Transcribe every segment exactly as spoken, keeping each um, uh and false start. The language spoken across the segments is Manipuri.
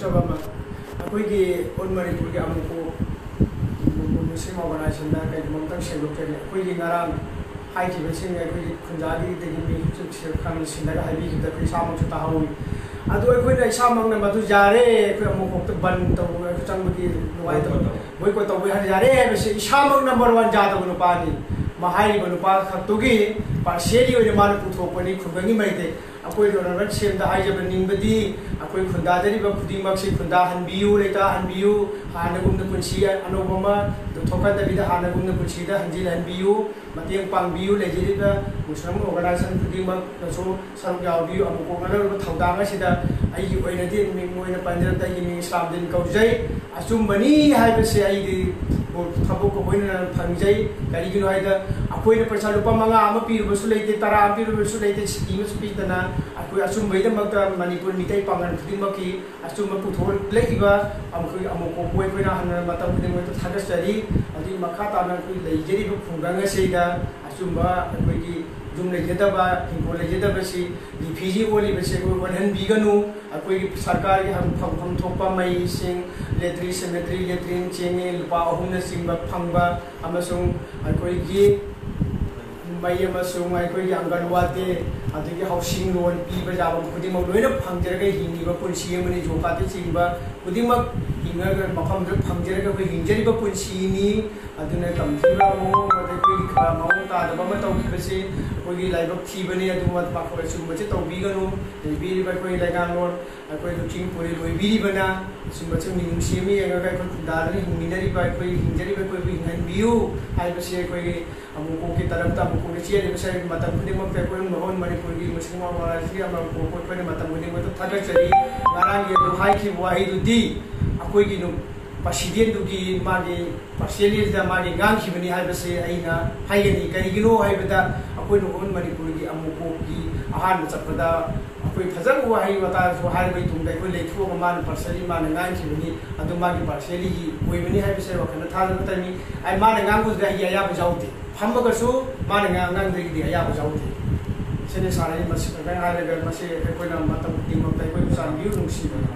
ꯑꯃ, ꯑꯩꯈꯣꯏꯒꯤ ꯑꯣꯜ ꯃꯅꯤꯄꯨꯔꯒꯤ ꯑꯃꯨꯛꯄꯨ ꯃꯨꯁꯂꯤꯝ ꯑꯣꯔꯒꯅꯥꯏꯖꯦꯁꯟꯗ ꯀꯩꯒꯨꯝꯕ ꯑꯝꯇꯪ ꯁꯦꯡꯗꯣꯛꯆꯒꯦ꯫ ꯑꯩꯈꯣꯏꯒꯤ ꯉꯔꯥꯡ ꯍꯥꯏꯈꯤꯕꯁꯤꯡ ꯑꯩꯈꯣꯏꯒꯤ ꯈꯨꯟꯖꯥꯒꯤꯗꯒꯤ ꯃꯤ ꯈꯔ ꯁꯤꯜꯂꯒ ꯍꯥꯏꯕꯤꯈꯤꯕꯗ ꯑꯩꯈꯣꯏ ꯏꯁꯥꯃꯛꯁꯨ ꯇꯥꯍꯧꯋꯤ꯫ ꯑꯗꯨ ꯑꯩꯈꯣꯏꯅ ꯏꯁꯥꯃꯛꯅ ꯃꯗꯨ ꯌꯥꯔꯦ, ꯑꯩꯈꯣꯏ ꯑꯃꯨꯛ ꯍꯦꯛꯇ ꯕꯟ ꯇꯧꯕ ꯆꯪꯕꯒꯤ ꯅꯨꯡꯉꯥꯏꯇꯕ, ꯕꯣꯏꯀꯣꯠ ꯇꯧꯕ ꯌꯥꯔꯦ ꯍꯥꯏꯕꯁꯦ ꯏꯁꯥꯃꯛ ꯅꯝꯕꯔ ꯋꯥꯟ ꯌꯥꯗꯕ ꯅꯨꯄꯥꯅꯤ꯫ ꯃꯍꯥꯏꯔꯤꯕ ꯅꯨꯄꯥ ꯈꯛꯇꯨꯒꯤ ꯄꯥꯔꯁꯤꯌꯦꯜꯂꯤ ꯑꯣꯏꯅ ꯃꯥꯅ ꯄꯨꯊꯣꯛꯄꯅꯤ꯫ ꯈꯨꯡꯒꯪꯒꯤ ꯃꯩꯇꯩ ꯑꯩꯈꯣꯏ ꯔꯣꯅꯥꯜꯗꯣ ꯁꯦꯝꯗ ꯍꯥꯏꯖꯕ ꯅꯤꯡꯕꯗꯤ ꯑꯩꯈꯣꯏ ꯈꯨꯟꯗꯥꯖꯔꯤꯕ ꯈꯨꯗꯤꯡꯃꯛꯁꯤ ꯈꯨꯟꯗꯥꯍꯟꯕꯤꯌꯨ, ꯂꯩꯇꯥꯍꯟꯕꯤꯌꯨ, ꯍꯥꯟꯅꯒꯨꯝꯅ ꯄꯨꯟꯁꯤ ꯑꯅꯧꯕ ꯑꯃ ꯊꯣꯛꯍꯟꯗꯕꯤꯗ ꯍꯥꯟꯅꯒꯨꯝꯅ ꯄꯨꯟꯁꯤꯗ ꯍꯟꯖꯤꯜꯍꯟꯕꯤꯌꯨ꯫ ꯃꯇꯦꯡ ꯄꯥꯡꯕꯤꯌꯨ꯫ ꯂꯩꯖꯔꯤꯕ ꯃꯨꯁꯂꯤꯝ ꯑꯣꯔꯒꯅꯥꯏꯖꯦꯁꯟ ꯈꯨꯗꯤꯡꯃꯛꯅꯁꯨ ꯁꯔꯨꯛ ꯌꯥꯕꯤꯌꯨ꯫ ꯑꯃꯨꯛ ꯀꯣꯛꯅꯅꯕ ꯊꯧꯗꯥꯡ ꯑꯁꯤꯗ ꯑꯩꯒꯤ ꯑꯣꯏꯅꯗꯤ ꯃꯤꯡ ꯑꯣꯏꯅ ꯄꯟꯖꯔꯕꯗ ꯑꯩꯒꯤ ꯃꯤꯡ ꯏꯁꯂꯥꯝꯗꯤꯟ ꯀꯧꯖꯩ꯫ ꯑꯆꯨꯝꯕꯅꯤ ꯍꯥꯏꯕꯁꯦ ꯑꯩꯗꯤ ꯊꯕꯛꯀ ꯑꯣꯏꯅ ꯐꯪꯖꯩ꯫ ꯀꯔꯤꯒꯤꯅꯣ ꯍꯥꯏꯗ ꯑꯩꯈꯣꯏꯅ ꯄꯩꯁꯥ ꯂꯨꯄꯥ ꯃꯉꯥ ꯑꯃ ꯄꯤꯔꯨꯕꯁꯨ ꯂꯩꯇꯦ, ꯇꯔꯥ ꯑꯃ ꯄꯤꯔꯨꯕꯁꯨ ꯂꯩꯇꯦ, ꯁꯤꯀꯤ ꯑꯃꯁꯨ ꯄꯤꯗꯅ ꯑꯩꯈꯣꯏ ꯑꯆꯨꯝꯕꯒꯤꯗꯃꯛꯇ ꯃꯅꯤꯄꯨꯔ ꯃꯤꯇꯩ ꯄꯥꯡꯒꯜ ꯈꯨꯗꯤꯡꯃꯛꯀꯤ ꯑꯆꯨꯝꯕ ꯄꯨꯊꯣꯛꯂꯛꯏꯕ ꯑꯩꯈꯣꯏ ꯑꯃꯨꯛ ꯀꯣꯛꯄꯨ ꯑꯩꯈꯣꯏꯅ ꯍꯟꯅ ꯃꯇꯝ ꯈꯨꯗꯤꯡꯃꯛꯇ ꯊꯥꯒꯠꯆꯔꯤ꯫ ꯑꯗꯨꯒꯤ ꯃꯈꯥ ꯇꯥꯅ ꯑꯩꯈꯣꯏ ꯂꯩꯖꯔꯤꯕ ꯈꯨꯡꯒꯪ ꯑꯁꯤꯗ ꯑꯆꯨꯝꯕ ꯑꯩꯈꯣꯏꯒꯤ ꯌꯨꯝ ꯂꯩꯖꯗꯕ, ꯍꯤꯡꯒꯣꯜ ꯂꯩꯖꯗꯕꯁꯤ ꯔꯤꯐ꯭ꯌꯨꯖꯤ ꯑꯣꯜꯂꯤꯕꯁꯤ ꯑꯩꯈꯣꯏ ꯑꯣꯜꯍꯟꯕꯤꯒꯅꯨ꯫ ꯑꯩꯈꯣꯏꯒꯤ ꯁꯔꯀꯥꯔꯒꯤ ꯍꯥꯟꯅ ꯐꯪꯐꯝ ꯊꯣꯛꯄ ꯃꯩ, ꯏꯁꯤꯡ, ꯏꯂꯦꯛꯇ꯭ꯔꯤꯛ, ꯁꯦꯅꯤꯇꯔꯤ, ꯂꯦꯇ꯭ꯔꯤꯟ, ꯆꯦꯡꯉꯦ ꯂꯨꯄꯥ ꯑꯍꯨꯝꯅꯆꯤꯡꯕ ꯐꯪꯕ ꯑꯃꯁꯨꯡ ꯑꯩꯈꯣꯏꯒꯤ ꯃꯩ ꯑꯃꯁꯨꯡ ꯑꯩꯈꯣꯏꯒꯤ ꯑꯪꯒꯟꯋꯥꯗꯤ, ꯑꯗꯒꯤ ꯍꯥꯎꯁꯤꯡ ꯂꯣꯟ ꯄꯤꯕ ꯌꯥꯕ ꯈꯨꯗꯤꯡꯃꯛ ꯂꯣꯏꯅ ꯐꯪꯖꯔꯒ ꯍꯤꯡꯉꯤꯕ ꯄꯨꯟꯁꯤ ꯑꯃꯅꯤ꯫ ꯖꯣꯕ ꯀꯥꯔꯗꯇꯆꯤꯡꯕ ꯈꯨꯗꯤꯡꯃꯛ ꯍꯤꯡꯉꯒ ꯃꯐꯝꯗꯨꯗ ꯐꯪꯖꯔꯒ ꯑꯩꯈꯣꯏ ꯍꯤꯡꯖꯔꯤꯕ ꯄꯨꯟꯁꯤꯅꯤ꯫ ꯑꯗꯨꯅ ꯇꯝꯊꯤꯕ ꯃꯑꯣꯡ ꯑꯗꯒꯤ ꯈꯔ ꯃꯑꯣꯡ ꯇꯥꯗꯕ ꯑꯃ ꯇꯧꯈꯤꯕꯁꯤ ꯑꯩꯈꯣꯏꯒꯤ ꯂꯥꯏꯕꯛ ꯊꯤꯕꯅꯤ꯫ ꯑꯗꯨꯒꯨꯝꯕ ꯄꯥꯈꯣꯜ ꯑꯆꯨꯝꯕꯁꯦ ꯇꯧꯕꯤꯒꯅꯨ꯫ ꯂꯩꯕꯤꯔꯤꯕ ꯑꯩꯈꯣꯏ ꯂꯩꯉꯥꯛꯂꯣꯟ, ꯑꯩꯈꯣꯏ ꯂꯨꯆꯤꯡ ꯄꯨꯔꯦꯜ ꯑꯣꯏꯕꯤꯔꯤꯕꯅ ꯑꯁꯨꯝꯕꯁꯨ ꯃꯤꯅꯨꯡꯁꯤ ꯑꯃ ꯌꯦꯡꯉꯒ ꯑꯩꯈꯣꯏ ꯈꯨꯟꯗꯥꯗꯨꯅ ꯍꯤꯡꯃꯤꯟꯅꯔꯤꯕ ꯑꯩꯈꯣꯏ ꯍꯤꯡꯖꯔꯤꯕ ꯑꯩꯈꯣꯏꯕꯨ ꯍꯤꯡꯍꯟꯕꯤꯌꯨ ꯍꯥꯏꯕꯁꯤ ꯑꯩꯈꯣꯏꯒꯤ ꯑꯃꯨꯛ ꯀꯣꯛꯀꯤ ꯇꯔꯞꯇ ꯑꯃꯨꯛ ꯀꯣꯛꯅ ꯆꯦꯜꯂꯤꯕꯁꯦ ꯃꯇꯝ ꯈꯨꯗꯤꯡꯃꯛꯇ ꯑꯩꯈꯣꯏ ꯃꯐꯝ ꯃꯅꯤꯄꯨꯔꯒꯤ ꯃꯨꯁꯂꯤꯝ ꯑꯣꯔꯒꯅꯥꯏꯖꯦꯁꯟꯒꯤ ꯑꯃꯨꯛ ꯀꯣꯛ ꯑꯩꯈꯣꯏꯅ ꯃꯇꯝ ꯈꯨꯗꯤꯡꯃꯛꯇ ꯊꯥꯒꯠꯆꯔꯤ꯫ ꯉꯔꯥꯡꯒꯤ ꯑꯗꯨ ꯍꯥꯏꯈꯤꯕ ꯋꯥꯍꯩꯗꯨꯗꯤ ꯑꯩꯈꯣꯏꯒꯤ ꯅꯨ-, ꯄ꯭ꯔꯁꯤꯗꯦꯟꯗꯨꯒꯤ ꯃꯥꯒꯤ ꯄꯥꯔꯁꯤꯌꯦꯜꯂꯤꯗ ꯃꯥꯒꯤ ꯉꯥꯡꯈꯤꯕꯅꯤ ꯍꯥꯏꯕꯁꯦ ꯑꯩꯅ ꯍꯥꯏꯒꯅꯤ꯫ ꯀꯔꯤꯒꯤꯅꯣ ꯍꯥꯏꯕꯗ ꯑꯩꯈꯣꯏ ꯅꯣꯡꯄꯣꯛ ꯃꯅꯤꯄꯨꯔꯒꯤ ꯑꯃꯨꯛ ꯀꯣꯛꯀꯤ ꯑꯍꯥꯟꯕ ꯆꯠꯄꯗ ꯑꯩꯈꯣꯏ ꯐꯖꯕ ꯋꯥꯍꯩ ꯋꯥꯇꯥꯁꯨ ꯍꯥꯏꯔꯕꯒꯤ ꯇꯨꯡꯗ ꯑꯩꯈꯣꯏ ꯂꯩꯊꯣꯛꯑꯒ ꯃꯥꯅ ꯄꯥꯔꯁꯤꯌꯦꯜꯂꯤ ꯃꯥꯅ ꯉꯥꯡꯈꯤꯕꯅꯤ꯫ ꯑꯗꯨ ꯃꯥꯒꯤ ꯄꯥꯔꯁꯤꯌꯦꯜꯂꯤꯒꯤ ꯑꯣꯏꯕꯅꯤ ꯍꯥꯏꯕꯁꯦ ꯋꯥꯈꯜꯗ ꯊꯥꯖꯕ ꯇꯝꯃꯤ꯫ ꯑꯩ ꯃꯥꯅ ꯉꯥꯡꯕꯗꯨꯗ ꯑꯩꯒꯤ ꯑꯌꯥꯕ ꯌꯥꯎꯗꯦ꯫ ꯐꯝꯃꯒꯁꯨ ꯃꯥꯅ ꯉꯥꯡ-, ꯉꯥꯡꯗ꯭ꯔꯒꯗꯤ ꯑꯌꯥꯕ ꯌꯥꯎꯗꯦ꯫ ꯁꯤꯅꯤ ꯁꯥꯔ, ꯑꯩ ꯃꯁꯤ ꯈꯛꯇꯪ ꯍꯥꯏꯔꯒ ꯃꯁꯤ ꯑꯩꯈꯣꯏꯅ ꯃꯇꯝ ꯈꯨꯗꯤꯡꯃꯛꯇ ꯑꯩꯈꯣꯏꯕꯨ ꯆꯥꯟꯕꯤꯌꯨ, ꯅꯨꯡꯁꯤꯕꯅ꯫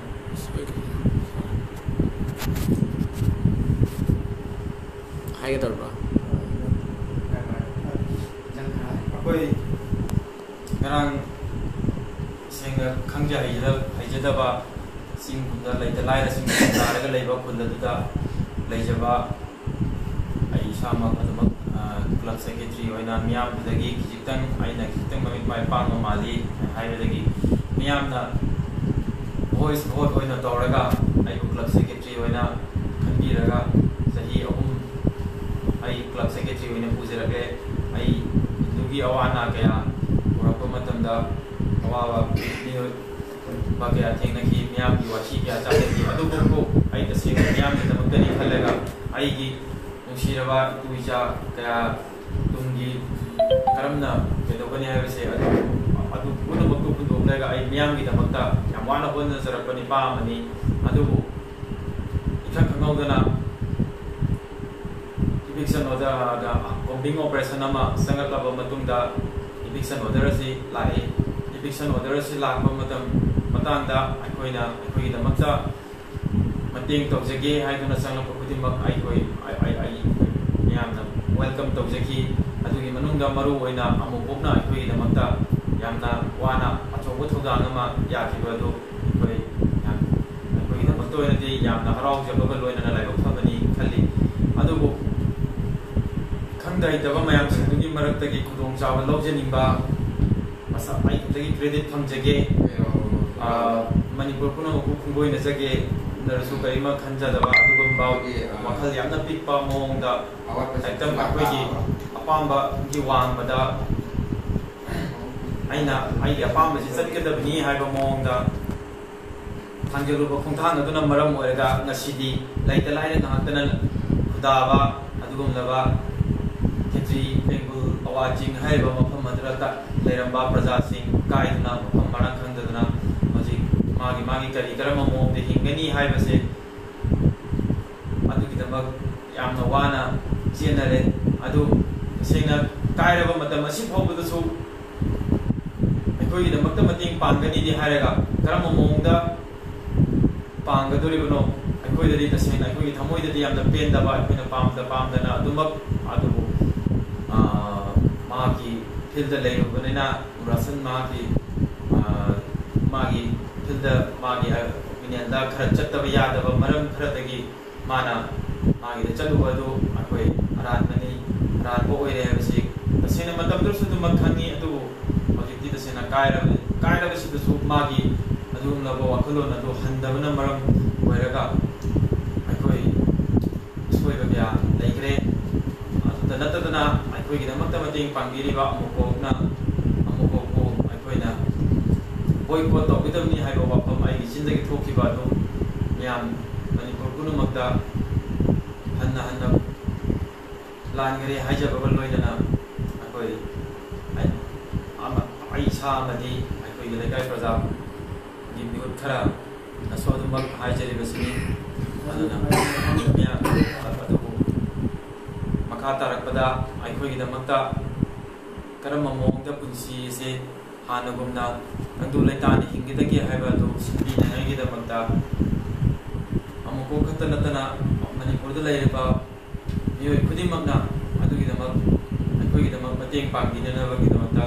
ꯍꯥꯏꯒꯗꯧꯔꯕ? ꯑꯩꯈꯣꯏ ꯉꯔꯥꯡ ꯁꯦꯡꯅ ꯈꯪꯖ ꯍꯩꯖꯗ- ꯍꯩꯖꯗꯕ ꯆꯤꯡ ꯈꯨꯟꯗ ꯂꯩꯇ ꯂꯥꯏꯔꯁꯤꯡ ꯇꯥꯔꯒ ꯂꯩꯕ ꯈꯨꯜ ꯑꯗꯨꯗ ꯂꯩꯖꯕ ꯑꯩ ꯏꯁꯥꯃꯛ ꯑꯗꯨꯃꯛ, ꯑ, ꯀ꯭ꯂꯕ ꯁꯦꯀ꯭ꯔꯦꯇꯔꯤ ꯑꯣꯏꯅ ꯃꯤꯌꯥꯝꯗꯨꯗꯒꯤ ꯈꯤꯖꯤꯛꯇꯪ, ꯑꯩꯅ ꯈꯤꯖꯤꯛꯇꯪ ꯃꯃꯤꯠ ꯃꯥꯏ ꯄꯥꯡꯕ ꯃꯥꯜꯂꯤ ꯍꯥꯏꯕꯗꯒꯤ ꯃꯤꯌꯥꯝꯅ ꯚꯣꯏꯁ ꯚꯣꯠ ꯑꯣꯏꯅ ꯇꯧꯔꯒ ꯑꯩꯕꯨ ꯀ꯭ꯂꯕ ꯁꯦꯀ꯭ꯔꯦꯇꯔꯤ ꯑꯣꯏꯅ ꯈꯟꯕꯤꯔꯒ ꯆꯍꯤ ꯑꯍꯨꯝ ꯑꯩ ꯀ꯭ꯂꯕ ꯁꯦꯀ꯭ꯔꯦꯇꯔꯤ ꯑꯣꯏꯅ ꯄꯨꯖꯔꯛꯂꯦ꯫ ꯑꯩ ꯍꯤꯟꯗꯨꯒꯤ ꯑꯋꯥ ꯑꯅꯥ ꯀꯌꯥ ꯄꯨꯔꯛꯄ ꯃꯇꯝꯗ ꯑꯋꯥꯕ ꯃꯤꯑꯣꯏ ꯕ ꯀꯌꯥ ꯊꯦꯡꯅꯈꯤ, ꯃꯤꯌꯥꯝꯒꯤ ꯋꯥꯊꯤ ꯀꯌꯥ ꯆꯥꯖꯈꯤ꯫ ꯑꯗꯨꯕꯨ ꯑꯩ ꯇꯁꯦꯡꯅ ꯃꯤꯌꯥꯝꯒꯤꯗꯃꯛꯇꯅꯤ ꯈꯜꯂꯒ ꯑꯩꯒꯤ ꯅꯨꯡꯁꯤꯔꯕ ꯏꯇꯨ ꯏꯆꯥ ꯀꯌꯥ ꯇꯨꯡꯒꯤ ꯀꯔꯝꯅ ꯀꯩꯗꯧꯒꯅꯤ ꯍꯥꯏꯕꯁꯦ ꯑꯗꯨ, ꯑꯗꯨ ꯄꯨꯝꯅꯃꯛꯇꯨ ꯍꯨꯟꯗꯣꯛꯂꯒ ꯑꯩ ꯃꯤꯌꯥꯝꯒꯤꯗꯃꯛꯇ ꯌꯥꯝ ꯋꯥꯅ ꯍꯣꯠꯅꯖꯔꯛꯄ ꯅꯤꯄꯥ ꯑꯃꯅꯤ꯫ ꯑꯗꯨꯕꯨ ꯏꯈꯪ ꯈꯪꯍꯧꯗꯅ eviction order, combing operation ꯑꯃ ꯆꯪꯂꯛꯂꯕ ꯃꯇꯨꯡꯗ eviction order ꯑꯁꯤ ꯂꯥꯛꯏ꯫ Eviction order ꯑꯁꯤ ꯂꯥꯛꯄ ꯃꯇꯝ ꯃꯇꯥꯡꯗ ꯑꯩꯈꯣꯏꯅ ꯑꯩꯈꯣꯏꯒꯤꯗꯃꯛꯇ ꯃꯇꯦꯡ ꯇꯧꯖꯒꯦ ꯍꯥꯏꯗꯨꯅ ꯆꯪꯂꯛꯄ ꯈꯨꯗꯤꯡꯃꯛ ꯑꯩꯈꯣꯏ, ꯑꯩ, ꯑꯩ, ꯑꯩ ꯃꯌꯥꯝꯅ welcome ꯇꯧꯖꯈꯤ꯫ ꯑꯗꯨꯒꯤ ꯃꯅꯨꯡꯗ ꯃꯔꯨ ꯑꯣꯏꯅ ꯑꯃꯨꯛ ꯄꯣꯛꯅ ꯑꯩꯈꯣꯏꯒꯤꯗꯃꯛꯇ ꯌꯥꯝꯅ ꯋꯥꯅ ꯑꯆꯧꯕ ꯊꯧꯗꯥꯡ ꯑꯃ ꯌꯥꯈꯤꯕ ꯑꯗꯨ ꯑꯩꯈꯣꯏ ꯌꯥꯝ, ꯑꯩꯈꯣꯏꯒꯤꯗꯃꯛꯇ ꯑꯣꯏꯅꯗꯤ ꯌꯥꯝꯅ ꯍꯔꯥꯎꯖꯕꯒ ꯂꯣꯏꯅꯅ ꯂꯥꯏꯕꯛ ꯐꯕꯅꯤ ꯈꯜꯂꯤ꯫ ꯑꯗꯨꯕꯨ ꯈꯪꯗ ꯍꯩꯇꯕ ꯃꯌꯥꯝꯁꯤꯡꯗꯨꯒꯤ ꯃꯔꯛꯇꯒꯤ ꯈꯨꯗꯣꯡꯆꯥꯕ ꯂꯧꯖꯅꯤꯡꯕ ꯃꯁꯥ ꯑꯩ ꯈꯛꯇꯒꯤ credit ꯐꯪꯖꯒꯦ꯫ ꯑ, ꯃꯅꯤꯄꯨꯔ ꯄꯨꯝꯅꯃꯛꯄꯨ ꯈꯣꯡꯒꯣꯏꯅꯖꯒꯦ ꯅꯔꯁꯨ ꯀꯔꯤꯃ ꯈꯟꯖꯗꯕ ꯑꯗꯨꯒꯨꯝꯕ ꯋꯥꯈꯜ ꯌꯥꯝꯅ ꯄꯤꯛꯄ ꯃꯑꯣꯡꯗ ꯍꯦꯛꯇ ꯑꯩꯈꯣꯏꯒꯤ ꯑꯄꯥꯝꯕꯒꯤ ꯋꯥꯡꯃꯗ ꯑꯩꯅ ꯑꯩꯒꯤ ꯑꯄꯥꯝꯕꯁꯤ ꯆꯠꯀꯗꯕꯅꯤ ꯍꯥꯏꯕ ꯃꯑꯣꯡꯗ ꯊꯥꯡꯖꯜꯂꯨꯕ ꯈꯣꯡꯊꯥꯡ ꯑꯗꯨꯅ ꯃꯔꯝ ꯑꯣꯏꯔꯒ ꯉꯁꯤꯗꯤ ꯂꯩꯇ ꯂꯥꯏꯔ ꯉꯥꯛꯇꯅ ꯈꯨꯗꯥꯕ ꯑꯗꯨꯒꯨꯝꯂꯕ ꯈꯦꯇ꯭ꯔꯤ ꯕꯦꯡꯒꯨꯜ ꯑꯋꯥ ꯆꯤꯡ ꯍꯥꯏꯔꯤꯕ ꯃꯐꯝ ꯑꯗꯨꯗ ꯂꯩꯔꯝꯕ ꯄ꯭ꯔꯖꯥꯁꯤꯡ ꯀꯥꯏꯗꯨꯅ ꯃꯐꯝ ꯃꯔꯥꯡ ꯈꯪꯗꯗꯨꯅ ꯍꯧꯖꯤꯛ ꯃꯥꯒꯤ ꯃꯥꯒꯤ ꯀꯔꯤ ꯀꯔꯝꯕ ꯃꯑꯣꯡꯗ ꯍꯤꯡꯒꯅꯤ ꯍꯥꯏꯕꯁꯦ ꯑꯗꯨꯒꯤꯗꯃꯛ ꯌꯥꯝꯅ ꯋꯥꯅ ꯆꯦꯟꯅꯔꯦ꯫ ꯑꯗꯨ ꯇꯁꯦꯡꯅ ꯀꯥꯏꯔꯕ ꯃꯇꯝ ꯑꯁꯤ ꯐꯥꯎꯕꯗꯁꯨ ꯑꯩꯈꯣꯏꯒꯤꯗꯃꯛꯇ ꯃꯇꯦꯡ ꯄꯥꯡꯒꯅꯤꯗꯤ ꯍꯥꯏꯔꯒ ꯀꯔꯝꯕ ꯃꯑꯣꯡꯗ ꯄꯥꯡꯒꯗꯣꯔꯤꯕꯅꯣ? ꯑꯩꯈꯣꯏꯗꯗꯤ ꯇꯁꯦꯡꯅ ꯑꯩꯈꯣꯏꯒꯤ ꯊꯃꯣꯏꯗꯗꯤ ꯌꯥꯝꯅ ꯄꯦꯟꯗꯕ, ꯑꯩꯈꯣꯏꯅ ꯄꯥꯝꯗ ꯄꯥꯝꯗꯅ ꯑꯗꯨꯃꯛ, ꯑꯗꯨꯕꯨ, ꯑ, ꯃꯥꯒꯤ field ꯂꯩꯔꯨꯕꯅꯤꯅ, ꯔꯥꯁꯟ ꯃꯍꯥꯛꯀꯤ, ꯑ, ꯃꯥꯒꯤ field, ꯃꯥꯒꯤ opinion ꯗ ꯈꯔ ꯆꯠꯇꯕ ꯌꯥꯗꯕ ꯃꯔꯝ ꯈꯔꯗꯒꯤ ꯃꯥꯅ ꯃꯥꯒꯤꯗ ꯆꯠꯂꯨꯕ ꯑꯗꯨ ꯑꯩꯈꯣꯏ ꯑꯔꯥꯟꯕꯅꯤ, ꯑꯔꯥꯟꯕ ꯑꯣꯏꯔꯦ ꯍꯥꯏꯕꯁꯤ ꯇꯁꯦꯡꯅ ꯃꯇꯝꯗꯨꯗꯁꯨ ꯑꯗꯨꯃꯛ ꯈꯪꯉꯤ꯫ ꯑꯗꯨꯕꯨ ꯍꯧꯖꯤꯛꯇꯤ ꯇꯁꯦꯡꯅ ꯀꯥꯏꯔꯕ-, ꯀꯥꯏꯔꯕꯁꯤꯗꯁꯨ ꯃꯥꯒꯤ ꯑꯗꯨꯒꯨꯝꯂꯕ ꯋꯥꯈꯜꯂꯣꯟ ꯑꯗꯨ ꯍꯟꯗꯕꯅ ꯃꯔꯝ ꯑꯣꯏꯔꯒ ꯑꯩꯈꯣꯏ ꯑꯁꯣꯏꯕ ꯀꯌꯥ ꯂꯩꯈ꯭ꯔꯦ꯫ ꯑꯗꯨꯇ ꯅꯠꯇꯗꯅ ꯑꯩꯈꯣꯏꯒꯤꯗꯃꯛꯇ ꯃꯇꯦꯡ ꯄꯥꯡꯕꯤꯔꯤꯕ ꯑꯃꯨꯀꯣꯛꯅ, ꯑꯃꯨꯀꯣꯛꯄꯨ ꯑꯩꯈꯣꯏꯅ boycott ꯇꯧꯒꯗꯕꯅꯤ ꯍꯥꯏꯕ ꯋꯥꯐꯝ ꯑꯩꯒꯤ ꯆꯤꯟꯗꯒꯤ ꯊꯣꯛꯈꯤꯕ ꯑꯗꯨ ꯃꯤꯌꯥꯝ ꯃꯅꯤꯄꯨꯔ ꯄꯨꯝꯅꯃꯛꯇ ꯍꯟꯅ ꯍꯟꯅ ꯂꯥꯟꯈ꯭ꯔꯦ ꯍꯥꯏꯖꯕꯒ ꯂꯣꯏꯅꯅ ꯑꯩꯈꯣꯏ, ꯑꯩ, ꯑꯃ-, ꯑꯩ ꯏꯁꯥ ꯑꯃꯗꯤ ꯑꯩꯈꯣꯏꯒꯤ ꯂꯩꯀꯥꯏ ꯄ꯭ꯔꯖꯥꯒꯤ ꯃꯤꯍꯨꯠ ꯈꯔꯅꯁꯨ ꯑꯗꯨꯃꯛ ꯍꯥꯏꯖꯔꯤꯕꯁꯤꯅꯤ꯫ ꯑꯗꯨꯅ ꯃꯤꯌꯥꯝ ꯑꯗꯨꯕꯨ ꯃꯈꯥ ꯇꯥꯔꯛꯄꯗ ꯑꯩꯈꯣꯏꯒꯤꯗꯃꯛꯇ ꯀꯔꯝꯕ ꯃꯑꯣꯡꯗ ꯄꯨꯟꯁꯤ ꯑꯁꯤ ꯍꯥꯟꯅꯒꯨꯝꯅ ꯇꯪꯗꯨ ꯂꯩꯇꯥꯅ ꯍꯤꯡꯒꯗꯒꯦ ꯍꯥꯏꯕ ꯑꯗꯨ ꯁꯤꯟꯕꯤꯅꯉꯥꯏꯒꯤꯗꯃꯛꯇ ꯑꯃꯨꯛ ꯈꯛꯇ ꯅꯠꯇꯅ ꯃꯅꯤꯄꯨꯔꯗ ꯂꯩꯔꯤꯕ ꯃꯤꯑꯣꯏ ꯈꯨꯗꯤꯡꯃꯛꯅ ꯑꯗꯨꯒꯤꯗꯃꯛ, ꯑꯩꯈꯣꯏꯒꯤꯗꯃꯛ ꯃꯇꯦꯡ ꯄꯥꯡꯕꯤꯅꯅꯕꯒꯤꯗꯃꯛꯇ